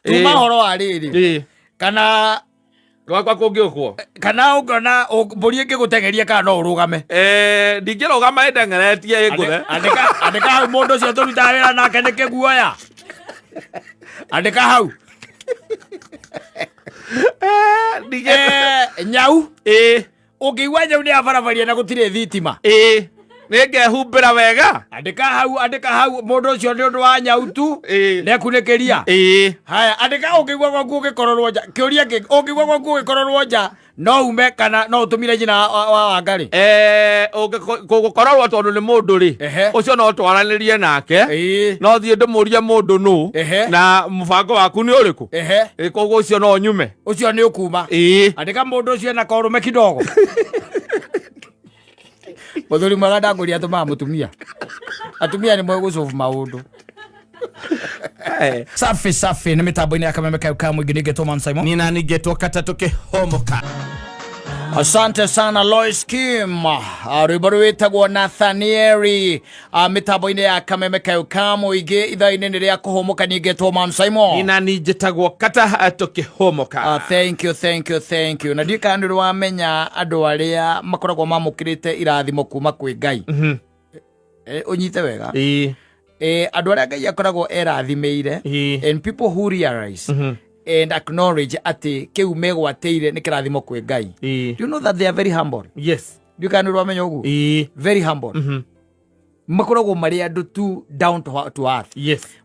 Tuma ũhoro wa rĩrĩ kana Gwakwa kũngĩũkwo. Kana ũngĩona mbũri ĩngĩgũteng'eria kana no ũrũgame? Eh, ndingĩrũgama ĩndeng'eretie ĩngũthe. Andĩka, andĩka hau, mũndũ ũcio tũrutaga wĩra nake nĩ kĩguoya. Andĩka hau. Eh, Eh, nyau. Ũngĩigua nyau nĩ yabarabaria na gũtirĩ thitima? Ĩĩ, nĩ ngehumbĩra wega. Andĩka hau, andĩka hau, mũndũ ũcio nĩ ũndũ wa nyau tu nĩekunĩkĩria. Haya, andĩka, ũngĩigua gwaku ũgĩkororwo nja, kĩũria kĩngĩ, ũngĩigua gwaku ũgĩkororwo nja no ume kana no ũtũmire nyina wa Wangarĩ? Eh, gũkororwo tondũ nĩ mũndũ rĩ, ũcio no twaranĩrie nake, no thiĩ ndĩmũrie mũndũ nũ na mũbango waku nĩ ũrĩkũ. Koguo ũcio no nyume. Ũcio nĩ ũkuma. Andĩka mũndũ ũcio ena korũme kidogo. Mũthuri mwega ndangũria atũmaga mũtumia. Atumia nĩ moĩ gũcobu maũndũ. Safi safi, nĩ mĩtambo-inĩ ya Kameme kayo ka mũingĩ, nĩngetwo Man Simon. Nina ningĩtwo katatũ kĩhomoka. Asante sana Lois Kim. Rwĩmbo rwĩtagwo Nathanieli. Mĩtambo-inĩ ya Kameme kayo ka mũingĩ, ithaa-inĩ nĩ rĩa kũhũmũka, ningĩtwo Man Simon. Nina ninjĩtagwo katatũ kĩhomoka. Thank you, thank you, thank you. Na ndiũĩ kana nĩ ũrĩ wamenya andũ arĩa makoragwo mamũkĩrĩte irathimo kuma kwĩ Ngai. Ũnyite wega. Andũ arĩa Ngai akoragwo erathimĩire, and people who realize and acknowledge atĩ kĩu megwatĩire nĩ kĩrathimo kwĩ Ngai. Do you know that they are very humble? Yes. Ndiũĩ kana nĩ ũrĩ wamenya ũguo? Ĩĩ. Very humble. Makoragwo marĩ andũ tu down to earth.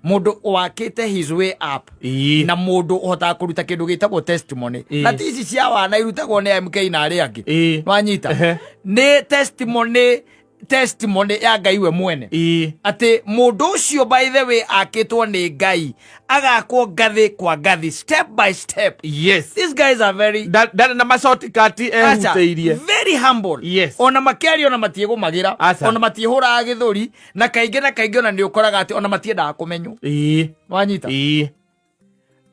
Mũndũ wakĩte his way up na mũndũ ũhotaga kũruta kĩndũ gĩtagwo testimony. Na ti ici cia wana irutagwo nĩ MK na arĩa angĩ. Wanyita? Nĩ testimony, testimony ya Ngai we mwene, atĩ mũndũ ũcio, by the way, akĩtwo nĩ Ngai, agakwo ngathĩ kwa ngathĩ, step by step. These guys are very Ndarĩ na macotikati Aca, ehutĩirie. very humble. Ona makĩaria ona matiĩgũmagĩra. Aca. Ona matiĩhũraga gĩthũri, na kaingĩ na kaingĩ ona nĩ ũkoraga atĩ ona matiendaga kũmenywo. Wanyita? Ĩĩ.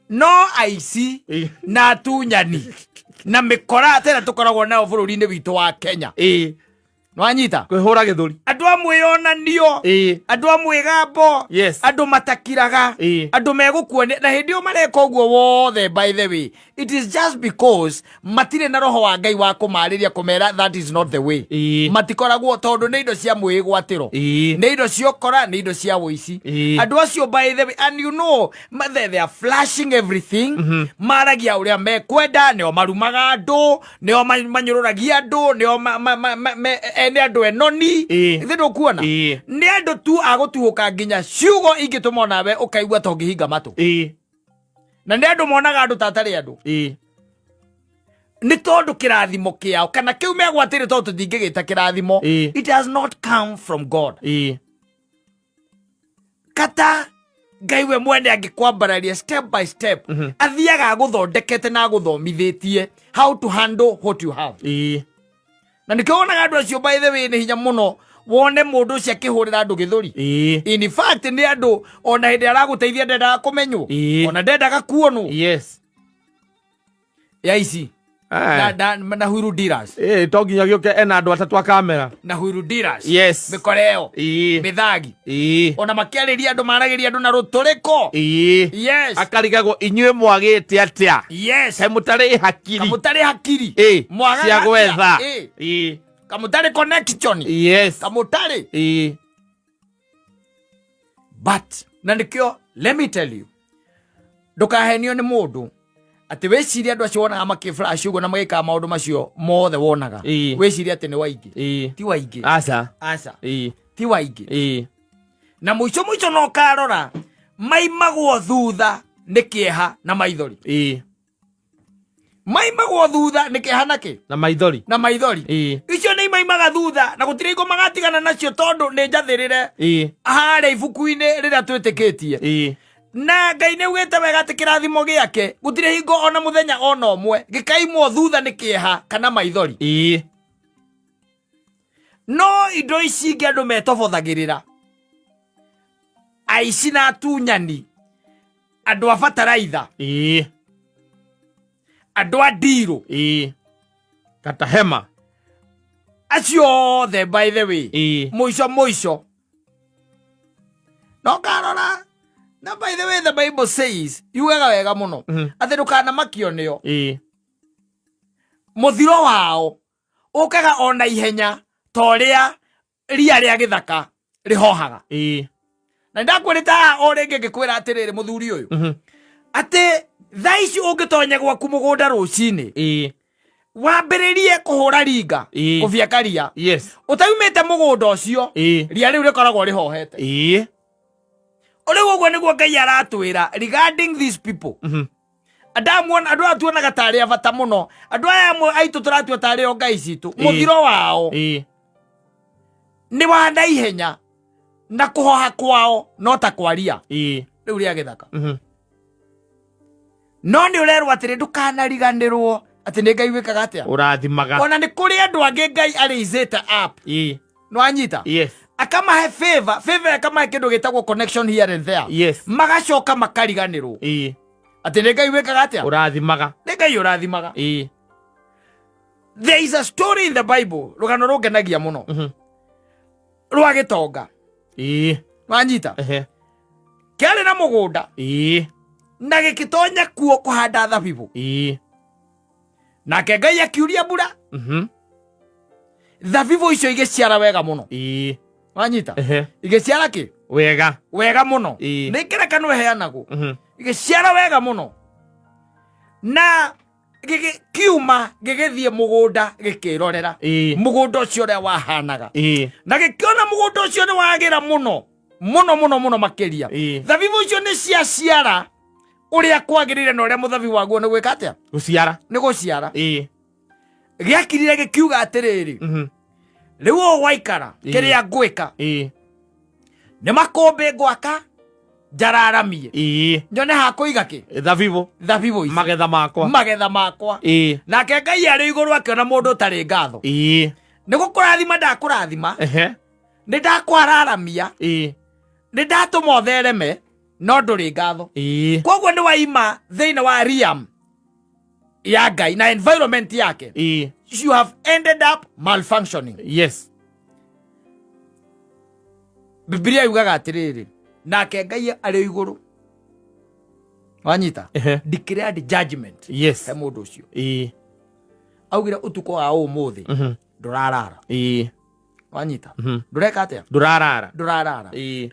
No aici na atunyani na mĩkora tena tũkoragwo nayo bũrũri-inĩ witũ wa Kenya. Nwanyita? Kwĩhũra gĩthũri. Andũ a mwĩyonanio, andũ a mwĩgambo, andũ matakiraga, andũ megũkuonia na hĩndĩ ĩyo mareka ũguo wothe, by the way, it is just because matirĩ na roho wa Ngai wa kũmarĩria, kũmera that is not the way. Matikoragwo, tondũ nĩ indo cia mwĩgwatĩro, nĩ indo cia ũkora, nĩ indo cia ũici. Andũ acio, by the way, and you know they are flashing everything. Maragia ũrĩa mekwenda, nĩo marumaga andũ, nĩo manyũrũragia andũ, nĩo ene andũ enoni. Ithe ndũkuona? Nĩ andũ tu agũtuhũka nginya ciugo ingĩtũma onawe ũkaigua ta ũngĩhinga matũ. Na nĩ andũ monaga andũ ta atarĩ andũ. Nĩ tondũ kĩrathimo kĩao kana kĩu megwatĩire, tondũ tũtingĩgĩta kĩrathimo, it has not come from God. Kata Ngai we mwene angĩkwambararia step by step, athiaga agũthondekete na agũthomithĩtie how to handle what you have. Na nĩkĩo wonaga andũ acio, by the way, nĩ hinya mũno wone mũndũ ũcio akĩhũrĩra andũ gĩthũri. In fact, nĩ andũ ona hĩndĩ aragũteithia ndendaga kũmenywo, ona ndendaga kuonwo. Ya ici na Huiru dealers. Ĩĩ, to nginya gĩũke ena andũ atatũ a kamera. Na Huiru dealers. Mĩkora ĩyo, mĩthagi, ona makĩarĩria andũ maragĩria andũ na rũtũrĩko. Akarigagwo inyuĩ mwagĩte atĩa? He mũtarĩ hakiri. Kamũtarĩ hakiri. Mwagaga Cia atĩa? gwetha. Kamũtarĩ connection. Kamũtarĩ. But na nĩkĩo, let me tell you, ndũkahenio nĩ mũndũ atĩ wĩcirie andũ acio wonaga makĩflash ũguo na magĩkaga maũndũ macio mothe wonaga, wĩcirie atĩ nĩ waingĩ. Ti waingĩ. Aca. Aca. Ti waingĩ. Na mũico mũico no karora maimagwo thutha nĩ kĩeha na maithori. Maimagwo thutha nĩ kĩeha na kĩ? Na maithori. Na maithori. Icio nĩ imaimaga thutha na gũtirĩ hingo magatigana nacio, tondũ nĩ njathĩrĩre harĩa ibuku-inĩ rĩrĩa twĩtĩkĩtie. Na Ngai nĩ augĩte wega atĩ kĩrathimo gĩake gũtirĩ hingo ona mũthenya ona ũmwe gĩkaimwo thutha nĩ kĩeha kana maithori. No indo ici ingĩ andũ metobothagĩrĩra, aici na atunyani, andũ a bataraitha, andũ a ndirũ, Katahema. Acio othe, by the way, mũico mũico no karora. Na by the way, the Bible says, yugaga wega mũno atĩ ndũkanamakio nĩo. Mũthiro wao ũkaga o na ihenya ta ũrĩa ria rĩa gĩthaka rĩhohaga. Na ndakwĩrĩte haha o rĩngĩ ngĩkwĩra atĩrĩrĩ, mũthuri ũyũ, atĩ thaa ici ũngĩtonya gwaku mũgũnda rũcinĩ, wambĩrĩrie kũhũra ringa, kũbiaka ria, ũtaumĩte mũgũnda ũcio, ria rĩu rĩkoragwo rĩhohete. Rĩu ũguo nĩguo Ngai aratwĩra regarding these people. Adamu, andũ aya tuonaga tarĩ a bata mũno, andũ aya amwe aitũ tũratua tarĩ o ngai citũ, mũthiro wao nĩ wa naihenya na kũhoha kwao no ta kwaria rĩu rĩa gĩthaka. No nĩ ũrerwo atĩrĩ, ndũkanariganĩrwo atĩ nĩ Ngai wĩkaga atĩa? Ũrathimaga. Ona nĩ kũrĩ andũ angĩ Ngai arĩizĩte up. Nĩwanyita? Yes. Akamahe favor, favor, akamahe kĩndũ gĩtagwo connection here and there. Magacoka makariganĩrwo atĩ nĩ Ngai wĩkaga atĩa? Ũrathimaga. Nĩ Ngai ũrathimaga. There is a story in the Bible, rũgano rũngenagia mũno, rwa gĩtonga. Wanyita? Ehe. Kĩarĩ na mũgũnda na gĩkĩtonya kuo kũhanda thabibũ. Nake Ngai akiuria mbura, thabibũ icio igĩciara wega mũno. Wanyita? Ehe. Igĩciara kĩ? Wega. Wega mũno. Nĩ ngerekano ĩheanagwo. Igĩciara wega mũno na gĩgĩkiuma gĩgĩthiĩ mũgũnda gĩkĩrorera mũgũnda ũcio ũrĩa wahanaga, na gĩkĩona mũgũnda ũcio nĩ wagĩra mũno mũno mũno mũno makĩria. Thabibũ icio nĩ ciaciara ũrĩa kwagĩrĩire na ũrĩa mũthabibu waguo nĩ gwĩka atĩa? Gũciara. Nĩ gũciara. Gĩakirire gĩkiuga atĩrĩrĩ, rĩu ũũ gwaikara, kĩrĩa ngwĩka nĩ makũmbĩ ngwaka njararamie, nyone ha kũiga kĩ? Thabibũ. Thabibũ ici. Magetha makwa. Magetha makwa. Nake Ngai arĩ igũrũ akĩona mũndũ ũtarĩ ngatho. Nĩ gũkũrathima ndakũrathima, nĩ ndakwararamia, nĩ ndatũma ũthereme, no ndũrĩ ngatho. Koguo nĩ waima thĩinĩ wa realm ya Ngai na environment yake. You have ended up malfunctioning. Bibilia yugaga atĩrĩrĩ, nake Ngai arĩ igũrũ, wanyita? Declared judgment he mũndũ ũcio. Augire ũtukũ wa ũmũthĩ ndũrarara. Wanyita? Ndũreka atĩa? Ndũrarara. Ndũrarara.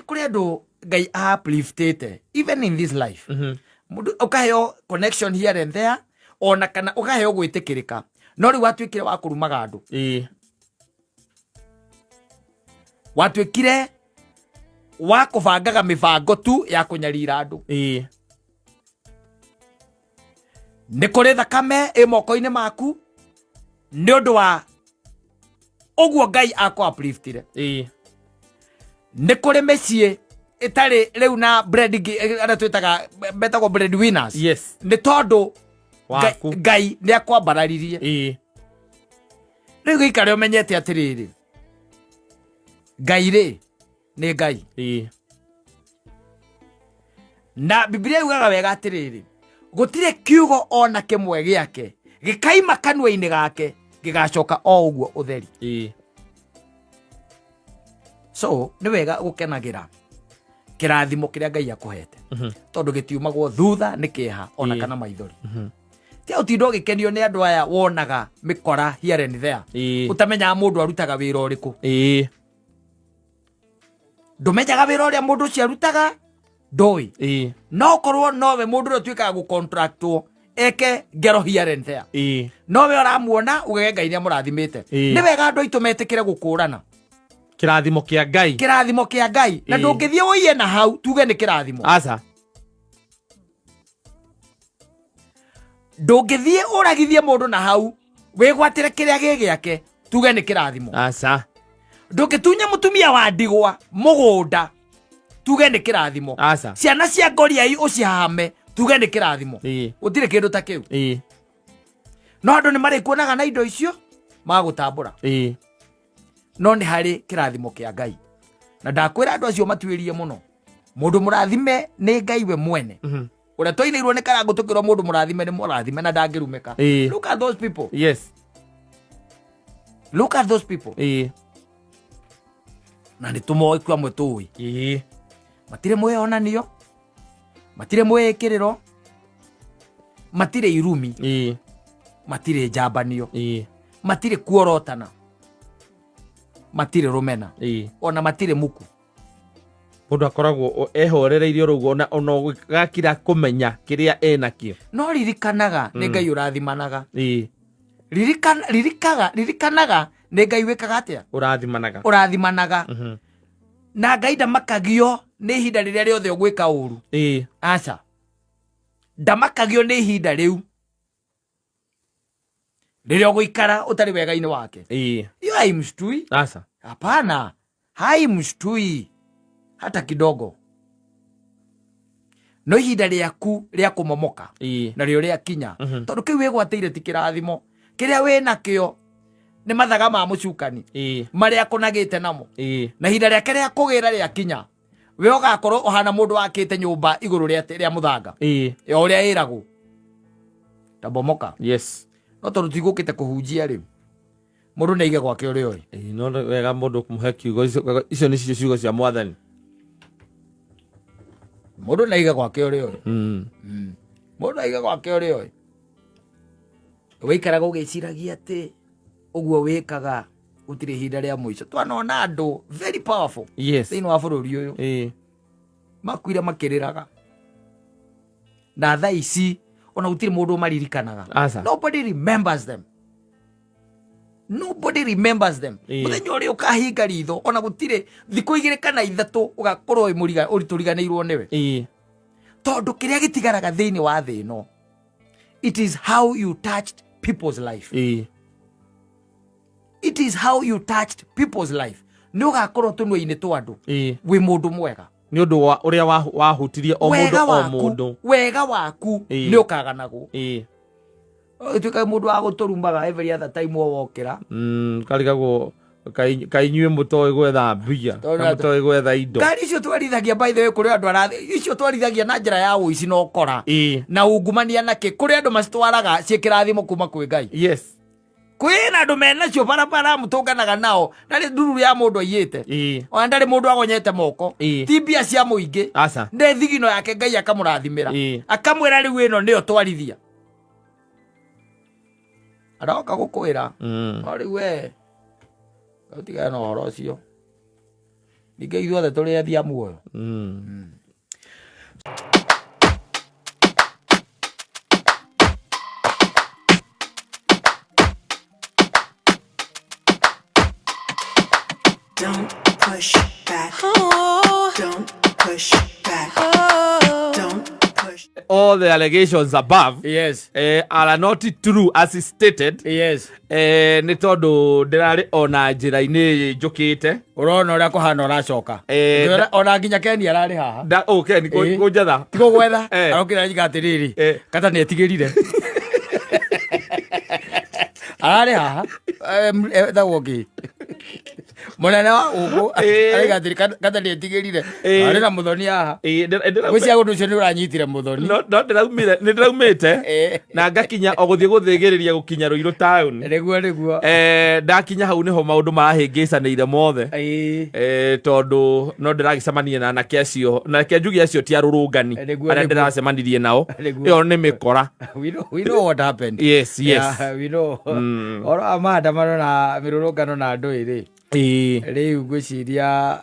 Kũrĩ andũ Ngai upliftĩte even in this life, mũndũ ũkaheo connection here and there, ona kana ũkaheo gwĩtĩkĩrĩka, no rĩu watuĩkire wa kũrumaga andũ, watuĩkire wa kũbangaga mĩbango tu ya kũnyarira andũ. Nĩ kũrĩ thakame ĩ moko-inĩ maku nĩ ũndũ wa ũguo Ngai akũ upliftire. Nĩ kũrĩ mĩciĩ ĩtarĩ rĩu na bread arĩa twĩtaga metagwo bread winners, nĩ tondũ Waku. Ngai nĩ akwambararirie. Rĩu gĩikare ũmenyete atĩrĩrĩ, Ngai rĩ nĩ Ngai. Na Bibilia yugaga wega atĩrĩrĩ, gũtirĩ kiugo ona kĩmwe gĩake gĩkaima kanua-inĩ gake gĩgacoka o ũguo ũtheri. So nĩ wega gũkenagĩra kĩrathimo kĩrĩa Ngai akũhete, tondũ gĩtiumagwo thutha nĩ kĩeha ona kana maithori. Tia ũtinda ũgĩkenio nĩ andũ aya wonaga mĩkora here and there, ũtamenyaga mũndũ arutaga wĩra ũrĩkũ. Ndũmenyaga wĩra ũrĩa mũndũ ũcio arutaga, ndũĩ. No korwo nowe mũndũ ũrĩa ũtuĩkaga gũcontractwo eke ngero here and there, nowe ũramuona ugege Ngai nĩ amũrathimĩte. Nĩ wega andũ aitũ metĩkĩre gũkũrana kĩrathimo kĩa Ngai. Kĩrathimo kĩa Ngai na ndũngĩthiĩ ũiye na hau tuge nĩ kĩrathimo. Aca. Ndũngĩthiĩ ũragithie mũndũ na hau wĩgwatĩre kĩrĩa gĩ gĩake tuge nĩ kĩrathimo. Aca. Ndũngĩtunya mũtumia wa ndigwa mũgũnda tuge nĩ kĩrathimo. Aca. Ciana cia ngoriai ũcihahame tuge nĩ kĩrathimo. Gũtirĩ kĩndũ ta kĩu. No andũ nĩ marĩkuonaga na indo icio magũtambũra. No nĩ harĩ kĩrathimo kĩa Ngai, na ndakwĩra andũ acio matuĩrie mũno. Mũndũ mũrathime nĩ Ngai we mwene, ũrĩa twainĩirwo nĩ Karangũ tũkĩrwo mũndũ mũrathime nĩ mũrathime na ndangĩrumĩka. Look at those people. Look at those people. Na nĩ tũmoĩ, kwĩ amwe tũĩ matirĩ mwĩonanio. Matirĩ mwĩĩkĩrĩro, matirĩ irumi, matirĩ njambanio, matirĩ kuorotana, matirĩ rũmena, ona matirĩ muku. Mũndũ akoragwo ehorereirie oro ũguo, ona gakira kũmenya kĩrĩa enakĩo. No ririkanaga nĩ Ngai ũrathimanaga. Ririkanaga nĩ Ngai wĩkaga atĩa? Ũrathimanaga. Ũrathimanaga. Na Ngai ndamakagio nĩ ihinda rĩrĩa rĩothe ũgwĩka ũru. Aca, ndamakagio nĩ ihinda rĩu rĩrĩa ũgũikara ũtarĩ wega-inĩ wake. Hiyo haimshtui. Aca. Hapana, haimshtui hata kidogo. No ihinda rĩaku rĩa kũmomoka narĩo rĩakinya, tondũ kĩu wĩgwatĩire ti kĩrathimo, kĩrĩa wĩ nakĩo nĩ mathaga ma mũcukani marĩa akũnagĩte namo. Na ihinda rĩake rĩa kũgĩra rĩakinya, we ũgakorwo ũhana mũndũ wakĩte nyũmba igũrũ rĩa mũthanga, o ũrĩa ĩragwo tabomoka. No tondũ tigũkĩte kũhunjia rĩ, mũndũ nĩ aige gwake ũrĩa ũrĩ. Ĩĩ, no nĩ wega mũndũ kũmũhe kiugo, icio nĩcio ciugo cia Mwathani. Mũndũ nĩ aige gwake ũrĩa ũrĩ. Mũndũ aige gwake ũrĩa ũrĩ. Wĩikaraga ũgĩciragia atĩ ũguo wĩkaga gũtirĩ ihinda rĩa mũico. Twanona andũ very powerful thĩinĩ wa bũrũri ũyũ makuire makĩrĩraga, na thaa ici ona gũtirĩ mũndũ ũmaririkanaga. Aca. Nobody remembers them, nobody remembers them. Mũthenya ũrĩa ũkahinga ritho, ona gũtirĩ thikũ 2 kana 3 ũgakorwo wĩ ũritũriganĩirwo nĩwe. Tondũ kĩrĩa gĩtigaraga thĩinĩ wa thĩ ĩno, it is how you touched people's life. It is how you touched people's life. Nĩ ũgakorwo tũnua-inĩ twa andũ wĩ mũndũ mwega. Nĩ ũndũ wa ũrĩa wahutirie o Wega mũndũ o waku, mũndũ. Wega waku nĩ ũkaganagwo. Ũtuĩka mũndũ wa gũtũrumaga every other time o wokĩra. Karigagwo kaĩ inyuĩ mũtoĩ gwetha mbia, Tondũ na mũtoĩ gwetha indo. Ngari icio twarithagia, by the way, kũrĩ andũ arathi icio twarithagia na njĩra ya ũici na ũkora na ungumania, na kĩ, kũrĩ andũ macitwaraga ciĩ kĩrathimo kuma kwĩ Ngai. Kwĩna andũ menacio barabara mũtũnganaga nao, ndarĩ ndururu ya mũndũ aiyĩte, ona ndarĩ mũndũ agonyete moko. Ti mbia cia mũingĩ. Aca. Nĩ thigino yake Ngai akamũrathimĩra, akamwĩra rĩu ĩno nĩyo twarithia, aroka gũkwĩra. No rĩu we ũtigane na ũhoro ũcio, ningĩ ithuothe tũrĩ ethi a muoyo. Don't push back. Oh, Don't push back. oh. Don't push. All the allegations above are not true as stated. Nĩ tondũ ndĩrarĩ ona njĩra-inĩ njũkĩte. Ũrona ũrĩa kũhana ũracoka. Ona nginya Keni ararĩ haha. Oh, Ken, kũnjetha. Ti gũgwetha. Arokĩra njiga atĩrĩrĩ, kata nĩ etigĩrire, ararĩ haha. Etagwo kĩ, mũnene wa gũkũ. Araiga atĩrĩ, kata nĩ etigĩrire. Arĩ na Mũthoni haha. Gwĩciria ũndũ ũcio nĩ ũranyitire Mũthoni. No ndĩraumire, nĩ ndĩraumĩte na ngakinya o gũthiĩ gũthĩgĩrĩria gũkinya Rũirũ town. Nĩguo, nĩguo. Ndakinya hau nĩho maũndũ marahĩngĩcanĩire mothe. Tondũ no ndĩragĩcemania na anake acio, na reke njuge acio ti arũrũngani arĩa ndĩracemanirie nao. Ĩyo nĩ mĩkora. We know what happened. Yes. Yeah, we know. Ũhoro wa maandamano na mĩrũrũngano na andũ ĩrĩ, rĩu ngwĩciria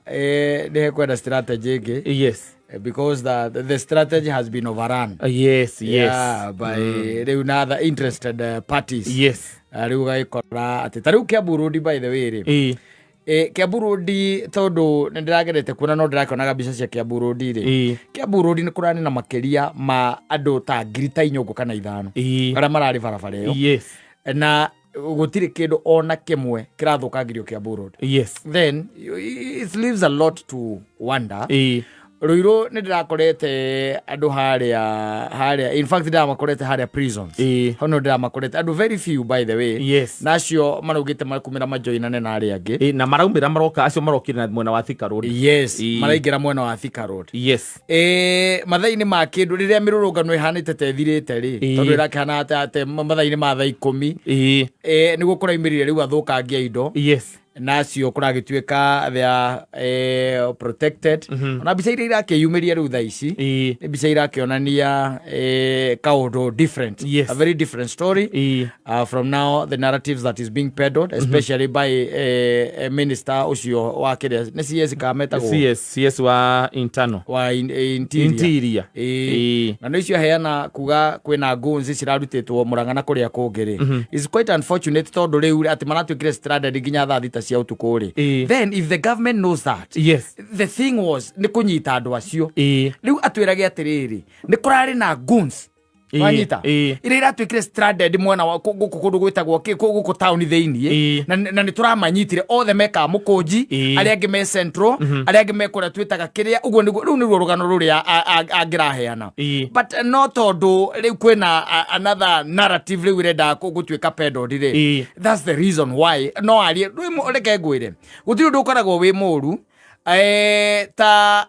nĩ hekwenda strategy ĩngĩ. Because the strategy has been overrun. Yeah, by rĩu na other interested parties. Rĩu ũgagĩkora atĩ ta rĩu Kiambu Road, by the way rĩ, Kiambu Road, tondũ nĩ ndĩragerete kuona, no ndĩrakĩonaga mbica cia Kiambu Road rĩ, Kiambu Road nĩ kũrarĩ na makĩria ma andũ ta ngiri ta 4 ũguo kana 5 arĩa mararĩ barabara ĩyo. Na gũtirĩ kĩndũ ona kĩmwe kĩrathũkangirio Kiambu Road. Then it leaves a lot to wonder. Rũirũ nĩ ndĩrakorete andũ harĩa, in fact ndĩramakorete harĩa prisons. Hau nĩho ndĩramakorete, andũ very few, by the way. Na acio maraugĩte makumĩra majoinane na arĩa angĩ. Na maraumĩra maroka, acio marokire na mwena wa Thika Road. Maraingĩra mwena wa Thika Road. Mathaa-inĩ ma kĩndũ rĩrĩa mĩrũrũngano ĩhanĩte ta ĩthirĩte rĩ, tondũ ĩrakĩhana atĩ mathaa-inĩ ma thaa 10, nĩguo kũraimĩrire rĩu athũkangia indo. Na acio kũragĩtuĩka they are protected. Ona mbica iria irakĩyumĩria rĩu thaa ici nĩ mbica irakĩonania kaũndũ different, a very different story from now the narratives that is being peddled, especially by minister ũcio wa kĩrĩa nĩ CS kametagwo. CS wa internal Wa interior. Interior. Na nä icio aheana kuga kwĩna guns cirarutĩtwo Mũrang'a na kũrĩa kũngĩ rĩ, is quite unfortunate tondũ rĩu atĩ maratuĩkire stranded nginya thaa 6 cia ũtukũ rĩ. Then if the government knows that, the thing was nĩ kũnyita andũ acio. Rĩu atwĩrage atĩrĩrĩ, nĩ kũrarĩ na guns, wanyita, iria iratuĩkire stranded mwena wa gũkũ kũndũ gwĩtagwo kĩ gũkũ taũni thĩiniĩ, na nĩ tũramanyitire othe mekaga mũkũnji, arĩa angĩ me central, arĩa angĩ me kũrĩa twĩtaga kĩrĩa ũguo nĩguo. Rĩu nĩruo rũgano rũrĩa angĩraheana, but no tondũ rĩu kwĩna another narrative rĩu ĩrenda gũtuĩka peddled rĩ, that's the reason why no arie rĩu. Reke ngwĩre, gũtirĩ ũndũ ũkoragwo wĩ mũru ta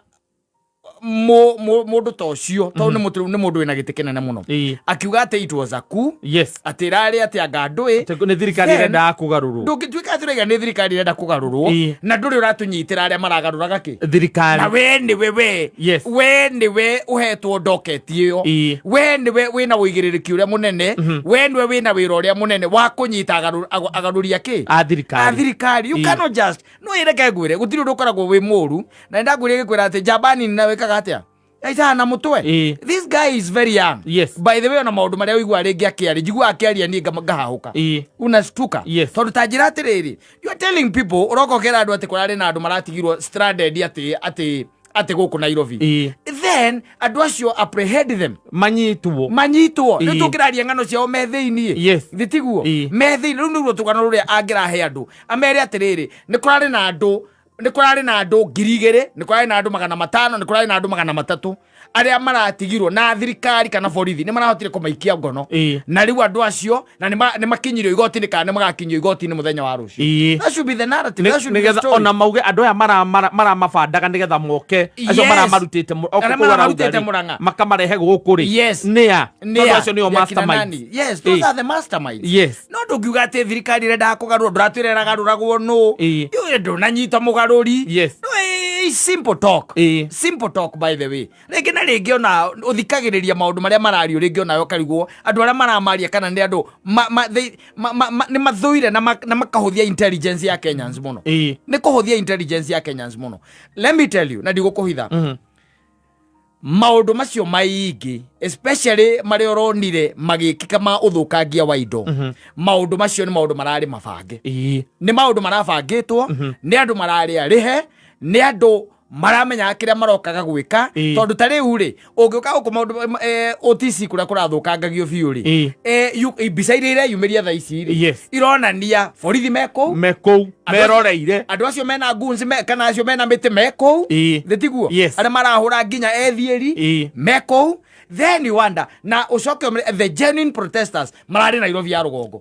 mũndũ ta ũcio, tondũ nĩ mũndũ wĩna gĩtĩ kĩnene mũno, akiuga atĩ it was a coup, atĩ ĩrarĩ atĩ anga ndũĩ. Nĩ thirikari Then, ĩrendaga kũgarũrwo. Ndũngĩtuĩka atĩ ũraiga nĩ thirikari ĩrenda kũgarũrwo na ndũrĩ ũratũnyitĩra arĩa maragarũraga kĩ thirikari. Na we nĩwe we we nĩwe ũhetwo ndoketi ĩyo, we nĩwe wĩna ũigĩrĩrĩki ũrĩa mũnene, we nĩwe wĩna wĩra ũrĩa mũnene wa kũnyita agarũri a kĩ a thirikari. A thirikari. You cannot just no ĩreke ngwĩre, gũtirĩ ũndũ ũkoragwo wĩ mũru na nĩndangwĩrire gĩkwĩra atĩ njamba nini na wĩkaga atĩa aicaga na mũtwe. This guy is very young, by the way. Ona maũndũ marĩa ũiguaga rĩngĩ akĩaria, njiguaga akĩaria niĩ ngahahũka, unastuka, tondũ ta njĩra atĩrĩrĩ, you are telling people, ũroka ũkera andũ atĩ kũrarĩ na andũ maratigirwo stranded atĩ gũkũ Nairobi, then andũ acio apprehend them, manyitwo. Manyitwo. Rĩu tũngĩraria ng'ano ciao me thĩiniĩ, thitiguo? Me thĩiniĩ. Rĩu nĩruo tũgano rũrĩa angĩrahe andũ, amere atĩrĩrĩ, nĩ kũrarĩ na andũ, nĩ kũrarĩ na andũ 2000, nĩ kũrarĩ na andũ 500, nĩ kũrarĩ na andũ 300 arĩa maratigirwo na thirikari kana borithi nĩ marahotire kũmaikia ngono, na rĩu andũ acio na nĩ makinyirio igoti-inĩ kana nĩ magakinyio igoti-inĩ mũthenya wa rũciũ. That should be the narrative. That should be the Nĩgetha story. ona mauge andũ aya maramabandaga nĩgetha moke acio maramarutĩte Arĩa kũu maramarutĩte arauga rĩ, Murang'a. makamarehe gũkũ rĩ, nĩa? Nĩa? Tondũ acio nĩo Nĩ akina masterminds. nani? Yes, those are the masterminds. No ndũngiuga atĩ thirikari ĩrendaga kũgarũrwo, ndũratwĩra ĩragarũragwo nũ. Yũ ndũnanyita mũgarũri. No, simple talk. Simple talk, by the way. Rĩngĩ na rĩngĩ ona ũthikagĩrĩria maũndũ marĩa marario, rĩngĩ onawe ũkarigwo andũ arĩa maramaria kana nĩ andũ nĩ mathũire na makahũthia intelligence ya Kenyans mũno. Nĩ kũhũthia intelligence ya Kenyans mũno. Let me tell you, na ndigũkũhitha, maũndũ macio maingĩ, especially marĩa ũronire magĩkĩka ma ũthũkangia wa indo, maũndũ macio nĩ maũndũ mararĩ mabange. Nĩ maũndũ marabangĩtwo nĩ andũ mararĩ arĩhe, nĩ andũ maramenyaga kĩrĩa marokaga gwĩka. Tondũ ta rĩu rĩ, ũngĩũka gũkũ maũndũ OTC kũrĩa kũrathũkangagio biũ rĩ, mbica iria ireyumĩria thaa ici rĩ, ironania borithi me kũu. Me kũu meroreire. Andũ acio mena guns kana acio mena mĩtĩ me kũu. Thĩ tiguo? Yes. Arĩa marahũra nginya ethiĩri me kũu. Then you wonder, na ũcoke the genuine protesters mararĩ Nairobi ya rũgongo,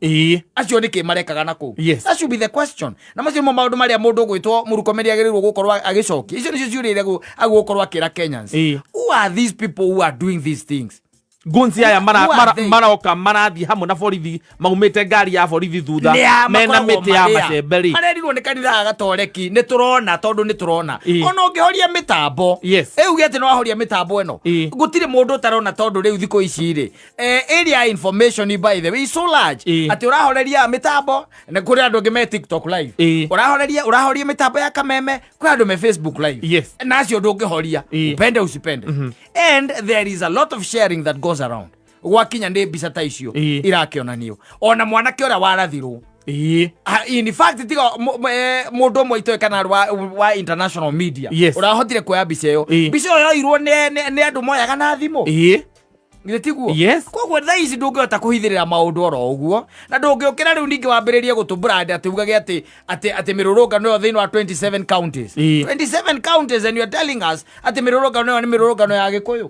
acio nĩkĩ marekaga na kũu? That should be the question. Na macio nĩmo maũndũ marĩa mũndũ ũgwĩtwo Mũrukomeri agĩrĩirwo gũkorwo agĩcokia. Icio nĩcio ciũria iria agũkorwo akĩra Kenyans. Who are these people who are doing these things? Gunzi aya Who are they? maroka marathiĩ hamwe na borithi, maumĩte ngari ya borithi thutha, Nĩ a mena makoragwo mĩtĩ ya marĩa. macembe rĩ. Marerirwo nĩ kanitha wa gatoreki. Nĩ tũrona, tondũ nĩ tũrona ona ũngĩhoria mĩtambo, ĩuge atĩ nĩ wahoria mĩtambo ĩno, gũtirĩ mũndũ ũtarona, tondũ rĩu thikũ ici rĩ, area ya information, by the way, is so large atĩ ũrahoreria mĩtambo na kũrĩ andũ angĩ me TikTok live, ũrahoreria, ũrahoria mĩtambo ya kameme, kwĩ andũ me Facebook live, na acio ndũngĩhoria, upende usipende. And there is a lot of sharing that goes around gwakinya nĩ mbica ta icio irakĩonanio, ona mwanake ũrĩa warathirwo. Ah, in fact, tiga mũndũ ũmwe itoĩ kana wa international media ũrahotire kuoya mbica ĩyo. Mbica ĩyo yoirwo nĩ andũ moyaga na thimũ. Githĩ tiguo? Yes. Koguo thaa ici ndũngĩhota kũhithĩrĩra maũndũ oro ũguo, na ndũngĩũkĩra rĩu ningĩ wambĩrĩrie gũtũbrand atĩ ugage atĩ mĩrũrũngano ĩyo thĩinĩ wa 27 counties, 27 counties, and you are telling us atĩ mĩrũrũngano ĩyo nĩ mĩrũrũngano ya Gĩkũyũ,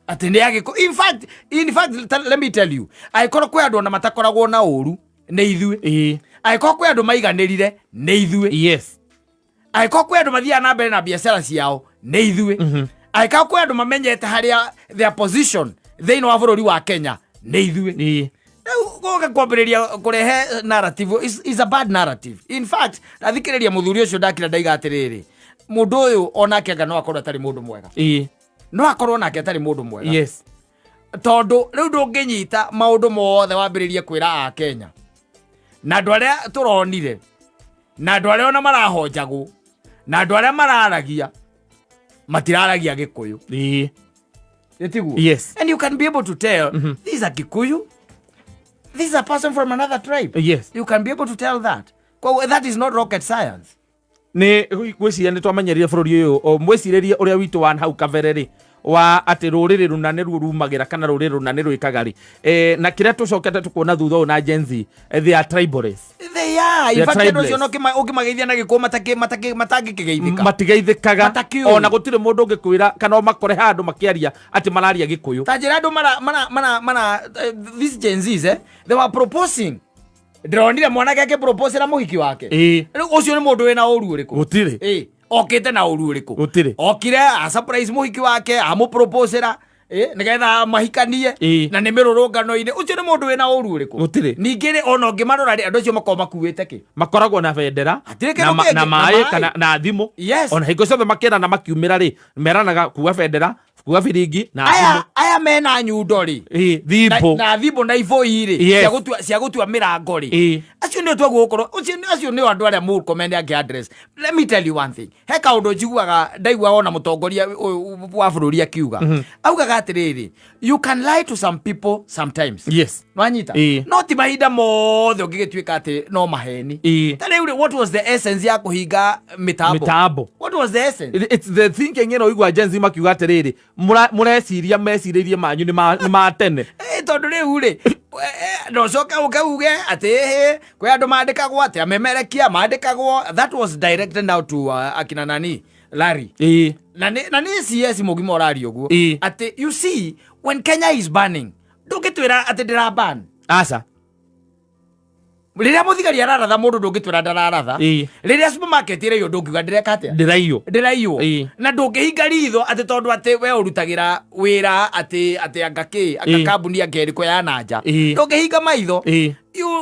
atĩ nĩ ya Gĩkũyũ. In fact, let me tell you, angĩkorwo kwĩ andũ ona matakoragwo na ũru, nĩ ithuĩ. Angĩkorwo kwĩ andũ maiganĩrire, nĩ ithuĩ. Angĩkorwo kwĩ andũ mathiaga na mbere na biacara ciao, nĩ ithuĩ. Angĩkorwo kwĩ andũ mamenyete harĩa their position thĩinĩ wa bũrũri wa Kenya, nĩ ithuĩ. Rĩu Gũka kwambĩrĩria kũrehe narrative is a bad narrative. In fact, ndathikĩrĩria mũthuri ũcio ndakira ndaiga atĩrĩrĩ, mũndũ ũyũ onake anga no akorwo atarĩ mũndũ mwega. No akorwo nake atarĩ mũndũ mwega. Tondũ rĩu ndũngĩnyita maũndũ mothe wambĩrĩrie kwĩra a Kenya. Na andũ arĩa tũronire, na andũ arĩa ona marahonjagwo, na andũ arĩa mararagia, matiraragia Gĩkũyũ. Nĩtiguo? And you can be able to tell this is a Kikuyu, this is a person from another tribe. You can be able to tell that. Koguo that is not rocket science. Nĩ ngwĩciria nĩ twamenyerire bũrũri ũyũ o, mwĩcirĩrie ũrĩa witũ wa hau kabere rĩ wa atĩ rũrĩrĩ rũna nĩruo rumagĩra kana rũrĩrĩ rũna nĩ rwĩkaga rĩ na kĩrĩa tũcokete tũkuona thutha ũyũ na Gen Z, they are tribalists. They are. They In are fact, andũ acio tribalists. no ũngĩmageithia na gĩkũyũ matangĩkĩgeithĩka. Matigeithĩkaga. Matakĩũĩ. Ona gũtirĩ mũndũ ũngĩkwĩra kana ũmakore handũ makĩaria atĩ mararia gĩkũyũ. Ta njĩra andũ mara mara mara mara these Gen Zs, they were proposing. Ndĩronire mwanake akĩproposera mũhiki wake. Rĩu ũcio nĩ mũndũ wĩna ũru ũrĩkũ? Gũtirĩ. Okĩte na ũru ũrĩkũ? Gũtirĩ. Okire a surprise mũhiki wake, amũproposera, nĩgetha mahikanie. Na nĩ mĩrũrũngano-inĩ. Ũcio nĩ mũndũ wĩna ũru ũrĩkũ? Gũtirĩ. Ningĩ rĩ, ona ũngĩmarora rĩ, andũ acio makoragwo makuĩte kĩ? Makoragwo na bendera, Hatirĩ kĩndũ kĩngĩ, na na maĩ maĩ. kana na thimũ. Yes. Ona hingo ciothe makĩrana makiumĩra rĩ, meranaga kuua bendera, kuua biringi na Aya, thimũ. aya mena nyundo rĩ. Thimũ. Na thimũ na ibũi rĩ, cia gũtua mĩrango rĩ. Acio nĩo twaguo gũkorwo, acio nĩo andũ arĩa Murkomen angĩ address. Let me tell you one thing. He kaũndũ njiguaga, ndaiguaga ona mũtongoria ũyũ wa bũrũri akiuga. Augaga atĩrĩrĩ, you can lie to some people sometimes. Nwanyita? No ti mahinda mothe ũngĩgĩtuĩka atĩ no maheni. Ta rĩu rĩ, what was the essence ya kũhinga mĩtambo? Mĩtambo. What was the essence? It's the thinking ĩno ũigua Gen Z makiuga atĩrĩrĩ, mũreciria mecirĩrie manyu nĩ ma tene. Tondũ rĩu rĩ, no ũcoke ũke uge atĩ ĩhĩ, kwĩ andũ mandĩkagwo atĩ amemerekia mandĩkagwo. That was directed now to akina nani Larry. Na nĩ CS mũgima ũraria ũguo. Atĩ you see when Kenya is burning, ndũngĩtwĩra atĩ ndĩra burn. Aca. Rĩrĩa mũthigari araratha mũndũ ndũngĩtwĩra ndararatha. Rĩrĩa supermarket ĩraiywo ndũngiuga ndĩreka atĩa? Ndĩraiywo. Ndĩraiywo. Na ndũngĩhinga ritho atĩ tondũ atĩ we ũrutagĩra wĩra atĩ anga kĩ, anga kambuni anga ĩrĩkũ ya na nja. Ndũngĩhinga maitho.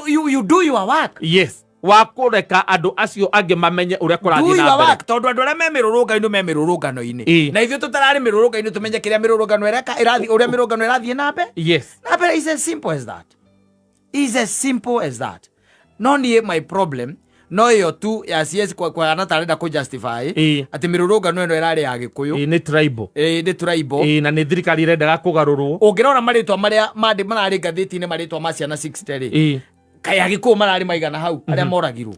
You do your work. Yes. Wa kũreka andũ acio angĩ mamenye ũrĩa kũrathiĩ Do na your mbere. work, tondũ andũ arĩa me mĩrũrũngano-inĩ me mĩrũrũngano-inĩ. Na ithuĩ tũtararĩ mĩrũrũngano-inĩ tũmenye kĩrĩa mĩrũrũngano ĩreka, ĩrathiĩ, ũrĩa mĩrũrũngano ĩrathiĩ na mbere. Na mbere is as simple as that. Is as simple as that. No niĩ my problem no ĩyo tu ya CS kwa na tarenda kũ justify atĩ mĩrũrũngano ĩno ĩrarĩ ya Gĩkũyũ. Nĩ tribal. Nĩ tribal. Na nĩ thirikari ĩrendaga kũgarũrwo. Ũngĩrora marĩtwa marĩa mararĩ ngathĩti-inĩ marĩtwa ma ciana 60 rĩ. Kaĩ Agĩkũyũ mararĩ maigana hau arĩa moragirwo.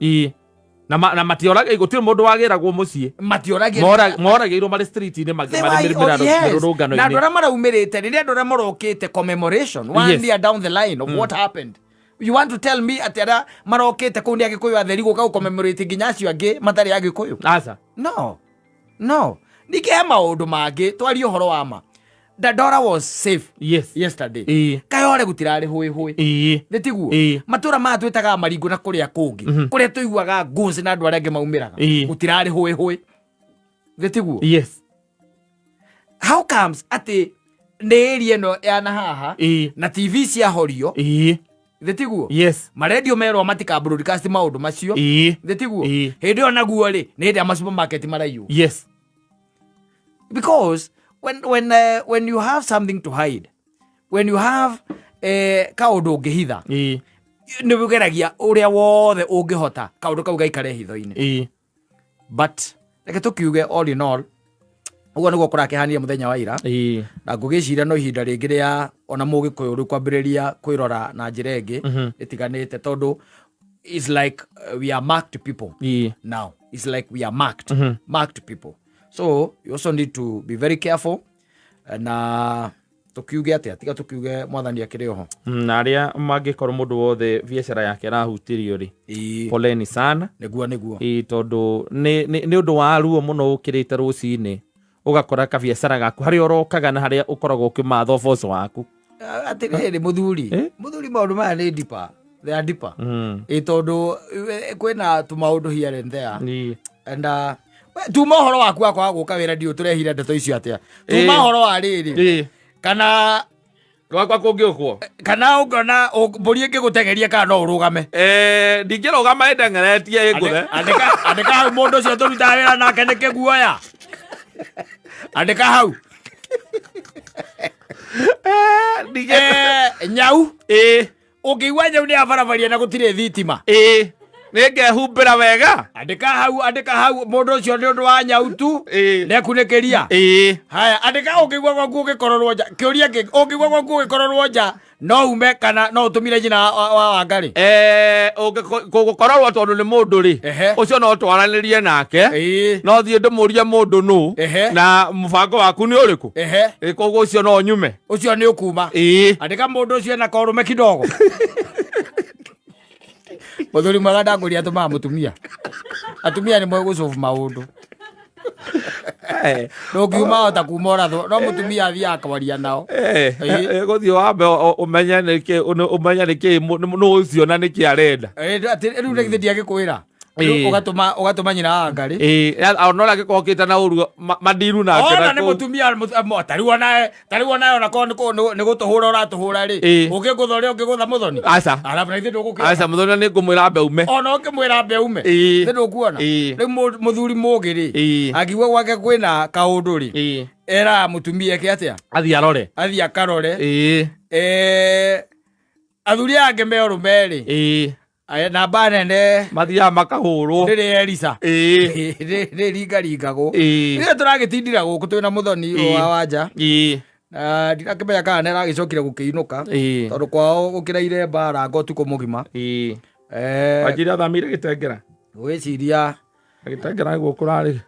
Na matioragirwo, gũtirĩ mũndũ wagĩragwo mũciĩ. Matioragirwo. Moragĩirwo marĩ street-inĩ They were marĩ oh, yes. mĩrũrũngano-inĩ. Na andũ arĩa maraumĩrĩte, rĩrĩa andũ arĩa marokĩte commemoration, one year down the line of what happened. You want to tell me atĩ arĩa marokĩte kũu nĩ Agĩkũyũ atheri gũka gũ-commemorate nginya acio angĩ matarĩ Agĩkũyũ? Aca. No. No. Ningĩ he maũndũ mangĩ, twarie ũhoro wa ma. Dandora was safe yesterday. Kayore gũtirarĩ hũĩ hũĩ. Nĩ tiguo? Matũra maya twĩtaga Maringũ na kũrĩa kũngĩ. Kũrĩa tũiguaga guns na andũ arĩa angĩ maumĩraga. Gũtirarĩ hũĩ hũĩ. Nĩ tiguo? How comes atĩ nĩ area ĩno ya na haha na TV ciahorio? Nĩ tiguo? Marendio merwo matika broadcast maũndũ macio. Nĩ tiguo? Hĩndĩ ĩyo naguo rĩ, nĩ hĩndĩ ya ma supermarket maraiywo. Because when you have something to hide, when you have kaũndũ ũngĩhitha, nĩ ũgeragia ũrĩa wothe ũngĩhota kaũndũ kau gaikare hitho-inĩ. But reke tũkiuge all in all, ũguo nĩguo kũrakĩhanire mũthenya wa ira. Na ngũgĩciria no ihinda rĩngĩ rĩa ona mũgĩkũyũ rĩu kwambĩrĩria kwĩrora na njĩra ĩngĩ ĩtiganĩte, tondũ it's like we are marked people now. It's like we are marked people. So you also need to be very careful. Na tukiuge atia, tiga tukiuge mwathani akĩrĩ oho. Na arĩa mangĩkorwo mũndũ wothe biacara yake ĩrahutirio rĩ, poleni sana. Nĩguo, nĩguo. Tondũ nĩ ũndũ wa ruo mũno ũkĩrĩte rũcinĩ ũgakora kabiacara gaku harĩa ũrokaga na harĩa ũkoragwo ũkĩmatha ũboco waku. Atĩrĩrĩ, mũthuri, mũthuri, maũndũ maya nĩ deeper. They are deeper. Tondũ kwĩna tũmaũndũ here and there. And we, tuma ũhoro waku wa kwaga gũka wĩra, ndiũ tũrehire ndeto icio atĩa? Tuma ũhoro wa rĩrĩ. Kana Gwakwa kũngĩũkwo. Kana ũngĩona mbũri ĩngĩgũteng'eria kana no ũrũgame? Ndingĩrũgama ĩndeng'eretie ĩngũthe. Andĩka hau mũndũ ũcio tũrutaga wĩra nake nĩ kĩguoya. Andĩka hau. Nyau. Ũngĩigua nyau nĩ yabarabaria na gũtirĩ thitima? Ĩĩ, nĩ ngehumbĩra wega. Andĩka hau, andĩka hau mũndũ ũcio nĩ ũndũ wa nyau tu. Nĩekunĩkĩria. Haya, andĩka ũngĩigua gwaku ũgĩkororwo nja. Kĩũria kĩngĩ, ũngĩigua gwaku ũgĩkororwo nja no ume kana no ũtũmire nyina wa Wangarĩ? Gũkororwo tondũ nĩ mũndũ rĩ, ũcio no twaranĩrie nake. No thiĩ ndĩmũrie mũndũ nũ na mũbango waku nĩ ũrĩkũ. Koguo ũcio no nyume. Ũcio nĩ ũkuma. Andĩka mũndũ ũcio ena korũme kidogo. Mũthuri mwega ndangũria atũmaga mũtumia. Atumia nĩ moĩ gũcobu maũndũ. Ndũngiuma hota kuma ũrathwo, no mũtumia athiaga akwaria nao. Gũthiĩ wambe ũmenye nĩkĩ, ũmenye nĩkĩ nũ ũcio na nĩkĩ arenda. Rĩu githĩ ndiagĩkwĩra? Rĩu ũgatũma nyina wa Ngarĩ. Ona ũrĩa angĩkorwo okĩte na ũru mandiru nake Ona na nĩ kũu. mũtumia tarĩu onawe, tarĩu onawe onakorwo nĩ gũtũhũra ũratũhũra rĩ, ũngĩngũtha ũrĩa ũngĩgũtha mũthoni? Aca. Arabu na ithuĩ ndũgũkĩona. Aca, mũthoni nĩ ngũmwĩra ambe ume. Ona ũngĩmwĩra ambe ume. Ithuĩ ndũkuona. Rĩu mũthuri mũgĩ rĩ, angiuga gwake kwĩna kaũndũ rĩ, eraga mũtumia eke atĩa? Athiĩ arore. Athiĩ akarore. Athuri aya angĩ me ũrũme rĩ, Aya, namba nene mathiaga makahũrwo. Rĩrĩ Elisa. Rĩ ringaringagwo. Rĩrĩa tũragĩtindira gũkũ twĩna mũthoni wa wanja. Na ndirakĩmenya kana nĩ aragĩcokire gũkĩinũka. Tondũ kwao gũkĩraire mbara ngo ũtukũ mũgima. Wanjiri athamĩire Gĩtengera. Ngwĩciria Gĩtengera nĩguo kũrarĩ.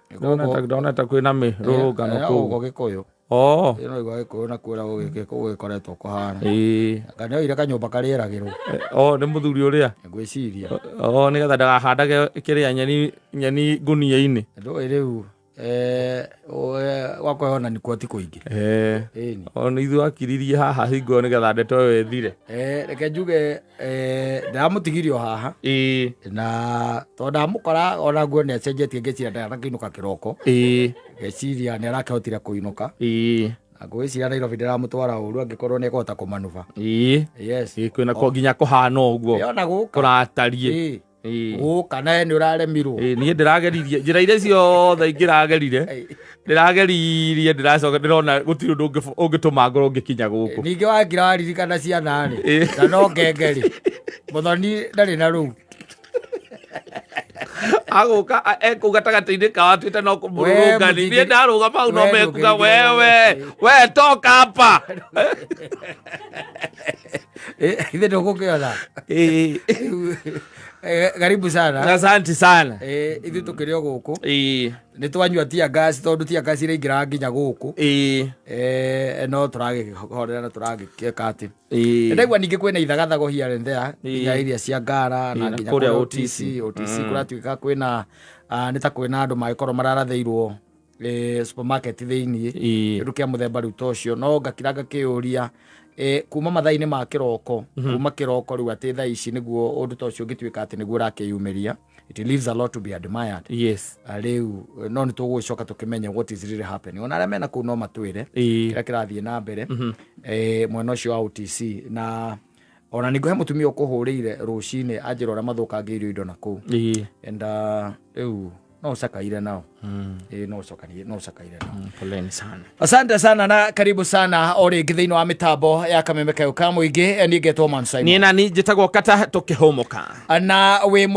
Ndonete kwĩna mĩrũrũngano kũu. Gũkũ Gĩkũyũ. Ĩno igua Gĩkũyũ na kwĩra gũgĩkoretwo kũhana. Anga nĩoire kanyũmba karĩeragĩrwo. Nĩ mũthuri ũrĩa? Ngwĩciria. Nĩgetha ndagahandage kĩrĩa nyeni ngũnia-inĩ. Ndũĩ rĩu, gwakwa ona nĩkuo ti kũingĩ. Ĩni. Ona ithuĩ akiririe haha hingo ĩyo nĩgetha ndeto ĩyo ĩthire. Reke njuge, ndamũtigirie o haha. Na tondũ ndamũkora ona nguo nĩ acenjetie ngeciria ndarakĩinũka kĩroko. Ngeciria nĩ arakĩhotire kũinũka. Na ngwĩciria Nairobi ndĩramũtwara ũru angĩkorwo nĩ ekũhota kũmanuba. Yes. Kwĩna nginya kũhana ũguo. Ona gũka. Kũratariĩ. Gũka nawe nĩ ũraremirwo. Niĩ ndĩrageririe njĩra iria ciothe ingĩragerire. Ndĩrageririe, ndĩracoka ndĩrona gũtirĩ ũndũ ũngĩtũma ngorwo ngĩkinya gũkũ. Ningĩ wakira waririkana ciana rĩ, na no ngenge rĩ. Mũthoni ndarĩ na rũu. Agũka, ekũu gatagatĩ-inĩ kao atuĩte no kũmũrũrũngani. We Niĩ ndarũgama hau no we mekuga, ndũngĩrigĩrĩria wewe, we. we toka hapa. Ithe ndũgũkĩona. Karibu sana. Asante sana. Ithuĩ tũkĩrĩ o gũkũ. Nĩ twanyua tear gas tondũ tear gas iraingĩraga nginya gũkũ. No tũragĩhorera na tũragĩka atĩ. Ndaigua ningĩ kwĩna ithagathago here and there, nginya iria cia Ngara na Na nginya kũrĩa kũrĩa OTC. OTC, OTC kũratuĩka kwĩna, nĩ ta kwĩna andũ magĩkorwo mararathĩirwo, supermarket thĩiniĩ. Kĩndũ kĩa mũthemba rĩu ta ũcio. No ngakira ngakĩũria, kuma mathaa-inĩ ma kĩroko, kuma kĩroko rĩu atĩ thaa ici nĩguo ũndũ ta ũcio ũngĩtuĩka atĩ nĩguo ũrakĩyumĩria. It leaves a lot to be admired. Rĩu, no nĩ tũgũgĩcoka tũkĩmenye what is really happening. Ona arĩa mena kũu no matwĩre kĩrĩa kĩrathiĩ na mbere, mwena ũcio wa OTC. Na ona ningĩ he mũtumia ũkũhũrĩire rũcinĩ anjĩra ũrĩa mathũkangĩirio indo na kũu. And rĩu no ũcakaire nao. No ũcakaire, no ũcakaire nao. Poleni sana. Asante sana na karibu sana o rĩngĩ thĩinĩ wa mĩtambo ya Kameme Kayũ ka Mũingĩ. Niĩ ngetwo Man Simon. Niĩ nani njĩtagwo Kata tũkĩhũmũka. Na wĩ